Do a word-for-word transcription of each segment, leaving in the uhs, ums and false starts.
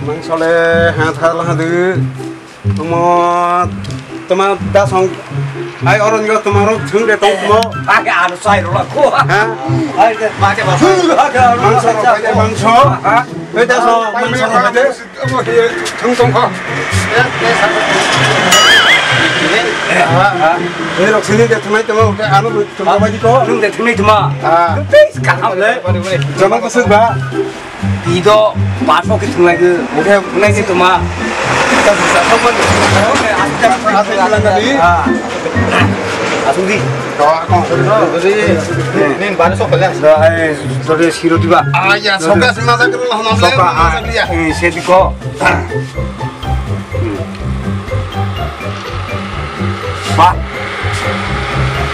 Mangso le ha tha la ha du. Tuma, tuma da song. Ai oron yo tuma ro thung de tong mo. Ake anu sai ro la ko. Ha? Ai de ma ke ba. Mangso ro pai de mangso. Ha? Oi da so mangso ro pai de. Thung tong kho. Oi rok sini de thunai tuma ke anu tuma bai di ko. Nung de thunai tuma. Ah. Tei ka ha le. Jama ko suk ba. Ido paso ke thunglai ke, thunglai ke tuma. Asuk di. Nin baru sok ya. Dore siro diba. Ah ya, soka sima sa kru lah. Soka ah. Sediko. Ba.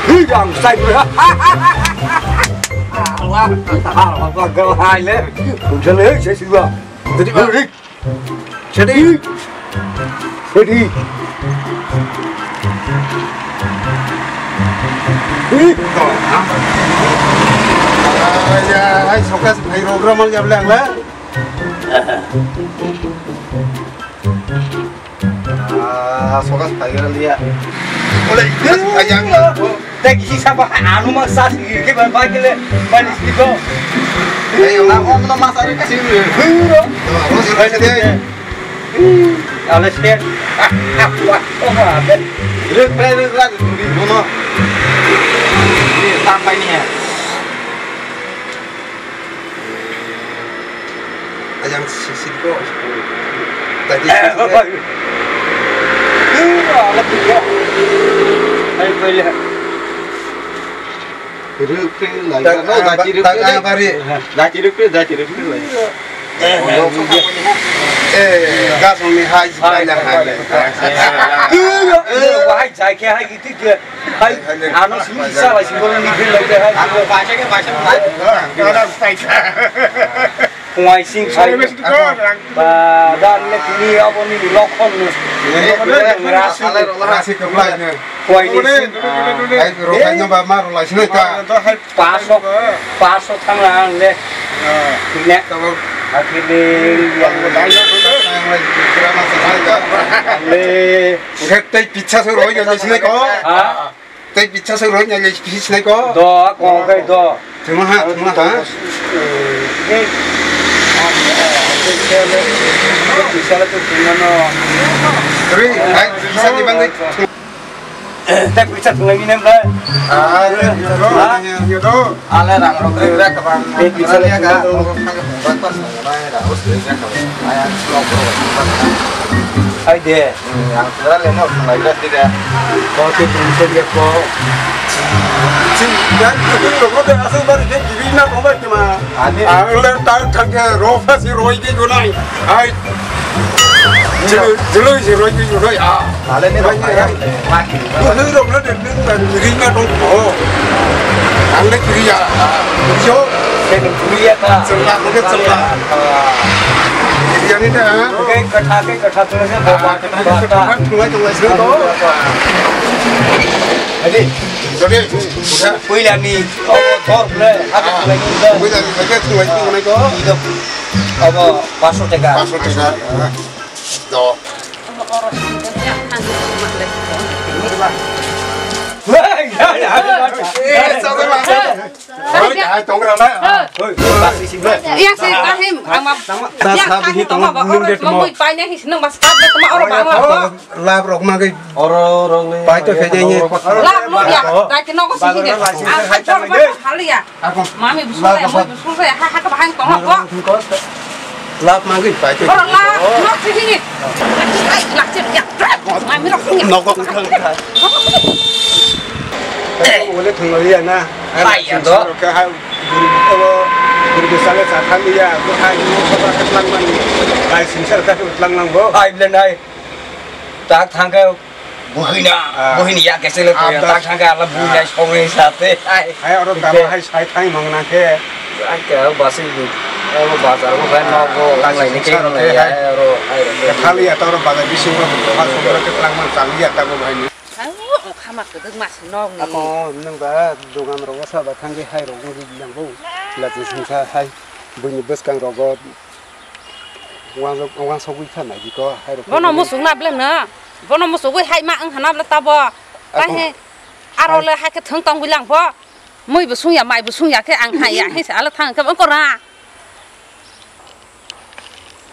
Hi, ang sai. Allah, Allah, Allah, hai le. Kunjal le, saya sih gua. Jadi, ba. Jadi. Jadi. Hi. Ah, ya, hai, soka, hai, rogra mal ya, bela, bela. Ah, soka phaigra liya. Ole, ayang. Tei kisi saba anu ma sa si ke ba ba kile ba ni si ko. Ei, na ko na ma sa re kasi. Huro. Ro si kasi de. Ale se. Wa ko ma be. Re pre re ra di no. Ni sampai ni ya. Ayang sisik ko. Tadi sisik. Ayo pele. Rukri lagi. Tang no, ah, dati rukri. Tang ah, bari. Dati rukri, dati rukri lagi. Eh, gas ni hai, hai, hai. Wahai jai ke hai gitu ke. Hai, ano simi sala simi ni phil lagi hai. Kuai sing sai. Ba dan le kini abo ni lokhon ni. Kuai ni sing. Paso, paso thang lang le. Ne. Akhirnya yang le. Tei pizza se roi ngai sinai ko. Ha? Tei pizza se roi ngai pisi sinai ko. Do, ko kai do. Tuma ha, tuma ha. Ni. Pizza le tu tuma no. Roi, hai, pizza ni bang. Tei pizza tungai ni nem rai. Ah, ya, ya, ya, ya. Ale rang rok rek rek kabang. Tei pizza le tungai. Breakfast tungai, rang rok rek rek kabang. Ayang slok rok. Hai de. Ang sera leno khwlai bra sida. Ko ke tin se dia ko. Sin dan tu tu ko de asu bar ke giri na ko ba ke ma. Ani. Ang le ta thang ke ro fa si roi ke gunai. Hai. Julu julu si roi ke gunai. Ah. Ale ne roi ke. Ai. Ko hoi rok le de ni ta giri na ko. Ang le giri ya. Yo. Ke giri ya ta. Chengla ko ke chengla. Giri ya ni ta. Ke katha ke katha tu se. Adi, puila ni, oh, tor ble, apa puila ni, puila ni, apa puila ni, mana ko? Itu, apa, paso teka. Paso teka. Do. Hei, ya, ya, ya. Eh, sabar, sabar. Oi, ai, tong rang na. Oi, oi, basi sing ble. Iya, sih, kahim, ama. Ta yang sa kahim bihi tong tong, ba, nung de oro, tong. Nungwi paine hi, nung mas kat de, tong, oro, ba, oro. Lab rok ma gwi. Oro, oro, le. Pai to khe jai ni. Lab no ya, dai te nogo sing de. Ang hai chor ba hal ya. Mami busul ya, moi busul ya, ha, ha, ka bahang tong ko. Lab ma gwi pai to. Oro lab no sing ni. Ai, lak chep ya. Mami rok sing ya. Nogo. Ole thung ya na. Pai ya do. Ka ha, guru, guru sale sa thang ya, ko ha, ko ba ka tlang man. Ai sing sar ka tlang nang bo. Ai ble nai. Tak thang ka. Buhina, ah. Buhini ya kese le koya, abdas. Tak thangka ala buhina, ah, songni sate, ai. Hai, oro dama hai sai thai mangna khe. Ai, khe, basi, oro bazar ko bai, ah, nok ko, lai ni khe, hai, oro, hai, oro. Thali ya, oro bazar bisingo, ha, songni khe tlang man chali ya, tamo bai ni. Hai, o khama kwdwk mas nok ni. Ako, nung ba, dogan rogo sa ba thangki hai rogo di yang bo. Lati singsa hai. Buini bwskang rogo wansok, wansogwi kha naidi ko, hai rok. Bono musuk na ble no. Bono musugwi hai ma wng hana ble tabo. Ako. Tahe aro le hai khe thwng tongwi lang bo. Mui bo sungya, mai bo sungya khe ang hai ya, hai se alo thang khe bangko ra.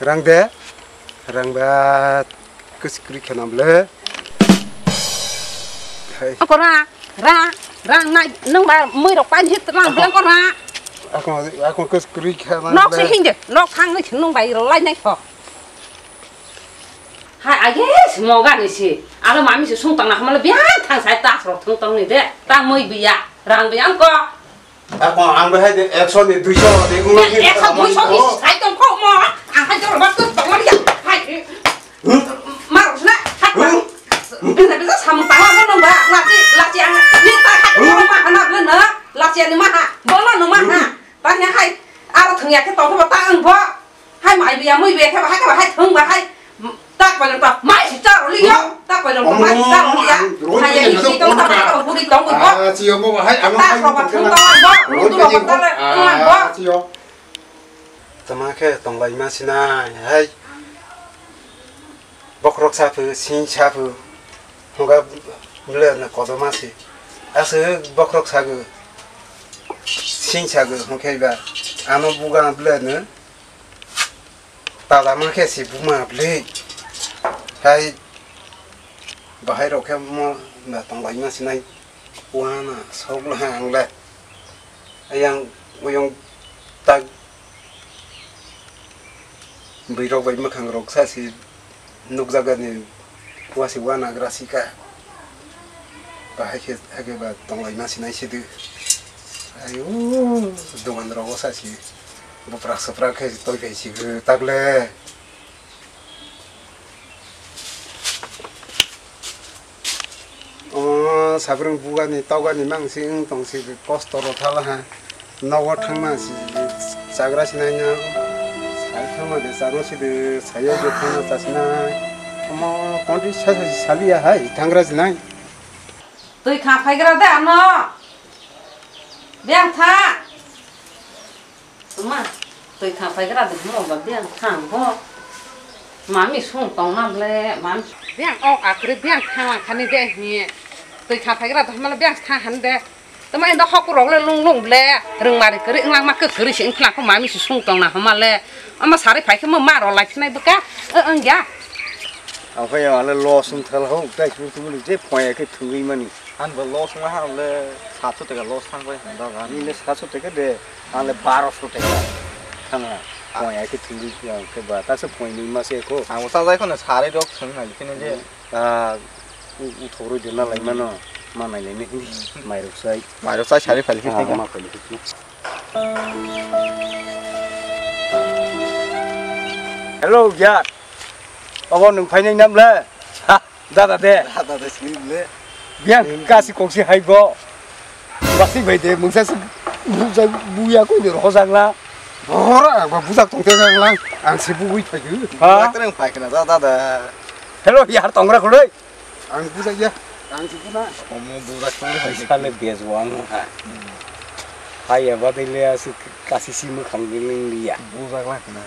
Rang de, rang ba. Kwchwrwi khe nam le. Hai. Ako ra, ra, ra, nai, nwng ba mui rok pain hit lang blang ko ra. Ako, ako kwchwrwi khe nam le. Nok se hinde, nok thang nai nwng bai rw lai nai kho. Hai, age se moga ni se. Alo mami se sung tang na khamale biang thang sai tas rok thung tong ni de. Ta mui biya, rang biya ko. Ako ang bahai de ekso ni duiso ni ulo ni ekso duiso ni sai tong kho mo. Ang hai jor ba tu tong ya. Hai. Hmm? Mar na. Hai. Hmm? Bisa bisa samung tang mo nung ba. Lachi lachi ang ni ta hai ko ma hana na. Lachi ani ma ha. Bono no ma ha. Ta ni hai. Aro thung ya ke tong ba ta ang bo. Hai mai biya mui biya khe ba hai khe ba hai thung ba hai. Tak pailon to mai si charo liya. Tak pailon to mai si charo liya. Hai ya isi tong ta ba buri tong bo. Ah, chiyo bo hai amo ta hai so ba thung ta bo. Ru tu ba ta le ngan bo. Ah, chiyo. Tama khe tong lai ma sinai hai. Bokhorok saphu, sing saphu. Hwnga bwle na kodoma si. Aswk bokhorok sago. Sing sago hwnkhe ba. Ano buga bwle no. Tada ma khe si buma bwlwi. Hai bahai rok khe mo na tong lai ma sinai. Wana sok la ang le. Ayang uyung tak bwrwi rok bai mwkhang rok sa si nukjaga ni wasi wana gra si ka. Bahai khe, hai khe ba tong lai ma sinai si de. Ayo dogan rok sa si. Buprak suprak khe toi kai si tak le. O sabrung bugani togani mang si wng tong si kosto ro thala ha. Nogo thangma si chagra sinai no. Sai thangma de chano si de sayo de thangma cha sinai. Omo kondi sa sa si saliya hai thangra sinai. Twi kha phaigra de ano. Beng tha. Tuma, twi kha phaigra de mo ba beng thang bo. Mami sung tong na ble, mami. Beng o akre beng thang lang khani de hi. Twi kha phaigra de mala beng thang han de. Tuma indo hok rok le lung lung ble. Rung mari kri wng lang ma kri si wng khla ko mami si sung tong na homa le. Ama sari phai khe mo ma ro lai phinai bwka. Ang ya. Ang phai ale lo sung thal ho, tai sung tu je phai ke thungwi mani. Ang bo loss wngma ha le satsho taka loss thang bai hwnda ga. Nini satsho taka de, ang le baroso taka thang la. Poi ai ke thili yang ke ba ta se poi ni ma se ko. Ang bo sajai khone sari rok thang na kene je. Ah, u thoro de na lai mano, ma nai le ni mai rok sai. Mai rok sai sari phali ke. Ah, ma phali ke. Hello, ya. Abo nung phainai nam le? Ha, dada de. Dada de sini le. Biang kasi koksi hai go. Basi bai de mungsa su buja buya ko de ho jangla. Hora ba bujak tong te jangla. Ang se bugui phai. Ha? Bujak tong phai kana dada. Hello, yar tongra khuloi. Ang bujakya, ang si buna. Omo bujak tongwi hai se. Sale bejwang. Hai ya badai le asi kasi si mukhang biling liya. Bujak lang na.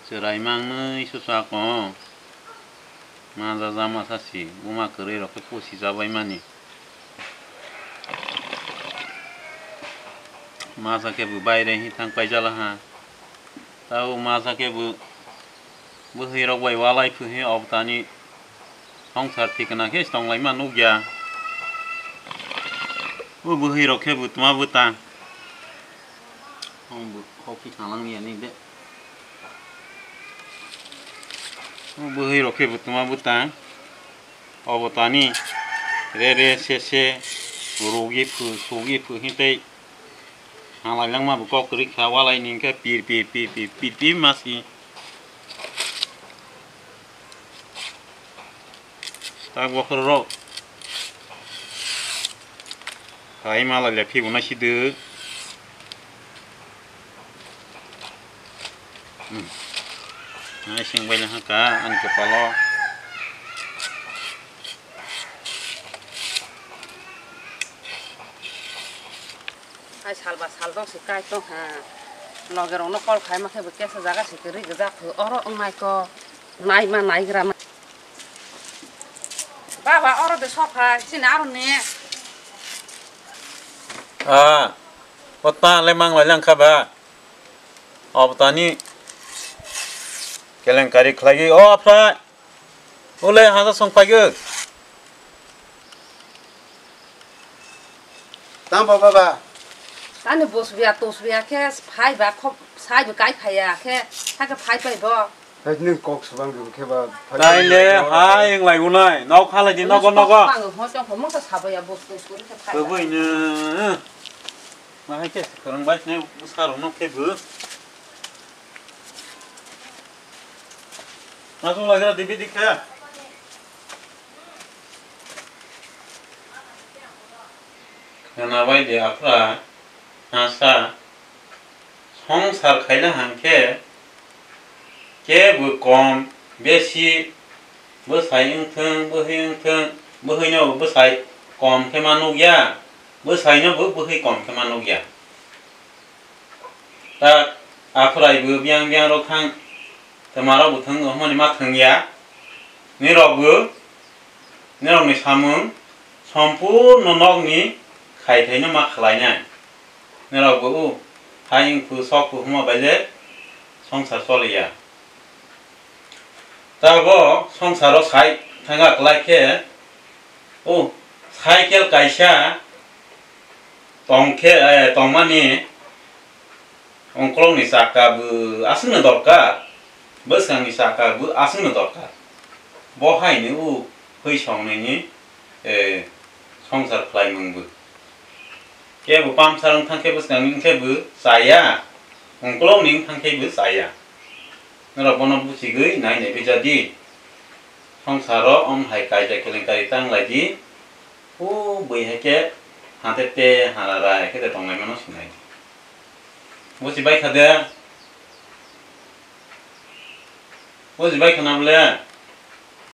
Cherai mangnwi susa ko. Ma ja ja ma sa si, buma kwrwi rok khe pusi ja bai mani. Masa khe bo baire hi thang paijala ha. Tabo masa khe bo bwrwi rok bai walai phu hi obtani songsar thikna khe tong lai ma nuk ya. Bo bwrwi rok khe bo tma bwta. Hong bo hoki thalang ya ni de. Bo bwrwi rok khe bo tma bwta. Obo tani re re se se rugwi phu sugwi phu hintei. Halai langma bo kok kwrwi kha walai ni hwnkhe pir pir pir pir pir pir ma si. Tak bokhorok hai malai le phibonai si de. Hmm. Nai sing bai le haka ani kepalo. Ai salba sal dong se kai tong ha. Loge rok no call khai ma khe bo kesa jaga se kwrwi gwja khu oro wngnai ko. Nai ma nai gra ma. Baba oro de sok hai chini aro ni. Ah, o ta le mang lai lang kha ba. Ob tani kelenkari khlai o phra. Ule hasa song phai gw. Tamo baba. Ani bosbiya tosbiya khe phai ba khop sai bo kai phaiya khe hakhe phai pai bo. Hai nwng kok swbang gw khe ba. Nai le hai wng lai unai nok khala di nogo nogo. Ang ho chong ho mokta sabo ya bos bos khe phai. Kwbwi no. Ma hai khe kwrwng bai sne bwsa rok no khe bo. Aswk lagra dibi dikha. Khwnabai de aphra, hasa, songsar khaina hangkhe, kebo kom, besi, bwsai wngthwng, bwhwi wngthwng, bwhwino bwsai kom khe ma nukya, bwsaino bo bwhwi kom khe ma nukya. Ta aphrai bo biyang biyang rok thang, twma rok bo thang, hwnmani ma thang ya. Nirok bo, nirok ni samung, sompurno nok ni khaithai no ma khlai nai. Nirok bo o, hai wngkhu, sok khu hwnma bai le, songsar choli ya. Ta bo songsaro sai thangkha kwlai khe, o cycle kaisa tongkhe, eh, tongmani ongkolokni chakka bo aswkno dorkar, bwskangni chakka bo aswkno dorkar. Bo haino o hwi songnani, eh, songsar khlaimung bo. Kebo pamsar wng thang khe bwskangni wng khe bo chaya, ongkolokni wng thang khe bo chaya. Norok bono buchigwi nai nai bai jadi. Songsaro om hai kaisa kelenkari tang lai di. O bui hai khe hate te hara rai khe te tong lai mano sinai. Buchi bai kha de. Buchi bai khana bole.